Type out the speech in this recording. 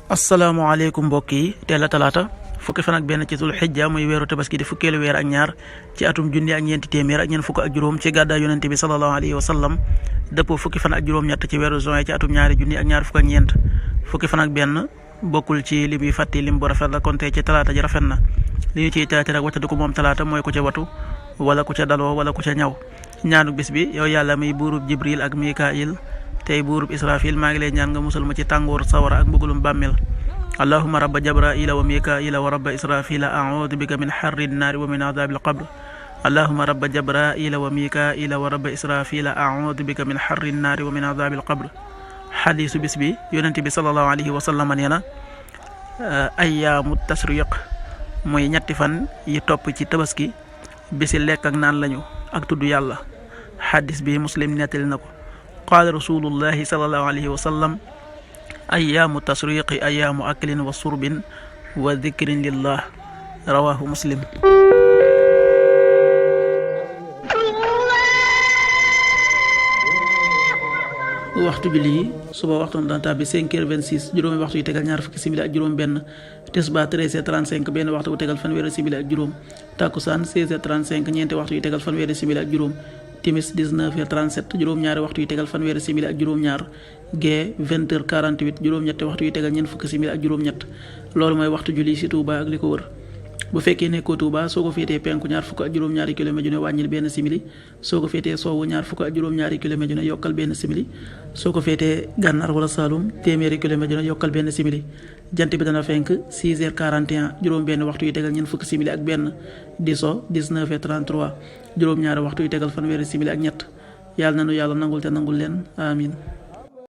asalaamaaleykum mbokk yi teel a talaata fukki fan ak benn ci sul xijja muy weeru tabaski di fukkeelu weer ak ñaar ci atum junni ak ñeenti téeméer ak ñeent fukk ak juróom ci gàddaay yonente bi sallallahu alayhi wa sallam dëppoo fukki fan ak juróom-ñett ci weeru juin ci atum ñaari junni ak ñaar fukk ak ñeent fukki fan ak benn bokkul ci lim yi fàtti lim bu rafet la kon tey ci talaata ji rafet na li ñu ciy taati rek waccandiku moom talaata mooy ku ca watu wala ku ca daloo wala ku ca ñaw ñaanu bis bi yow yàlla muy buurub jibril ak mikail tey buurub israfil maa ngi lay ñaan nga musal ma ci tàngoor sawara ak mbugulum bàmmeel allahuma rabba jabraila wa mikaila wa rabba israfila audu bika min xarri nnaari wa min adabi alqabr allahuma rabba jabraila wa mikaila wa rabba israfila audu bika min xarri nnaari wa min adabi alqabr xadiisu bis bi yonente bi salallahu alayhi wa sallam nee na ayaamu tasriq mooy ñetti fan yi topp ci tabaski bisi lekk ak naan lañu ak tudd yàlla xadis bi muslim nettali na ko qaala rasulullahi salallahu alayhi wa sallam ayaamu tasriqi ayaamu aklin wa surbin wa dikrin lillah rawahu muslim. waxtu julli yi suba waxtu dana tàbbi 5h26 juróomi waxtu yu tegal ñaar fukki simili ak juróom benn tisbaar 13h35 benn waxtu bu tegal fanweeri simili ak juróom takkusaan 16h35 ñeenti waxtu yu tegal fanweeri simili ak juróom timis 19h37 juróom-ñaari waxtu yu tegal fanweeri simili ak juróom-ñaar gee 20h48 juróom-ñetti waxtu yu tegal ñeent fukki simili ak juróom-ñett loolu mooy waxtu julli ci Touba ak li ko wër bu fekkee nekkoo Touba soo ko féetee penku ñaar fukk ak juróom-ñaari kilomètre ju ne wàññil benn simili soo ko féetee sowwu ñaar fukk ak juróom-ñaari kilomètre ju ne yokkal benn simili soo ko féetee gànnaar wala Saloum téeméeri kilomètre ju ne yokkal benn simili jant bi dana fenk 6h41 juróom benn waxtu yu tegal ñeent fukki simili ak benn di so 19h33 juróom-ñaari waxtu yu tegal fanweeri simili ak ñett yàlla na nu yàlla nangul te nangul leen amin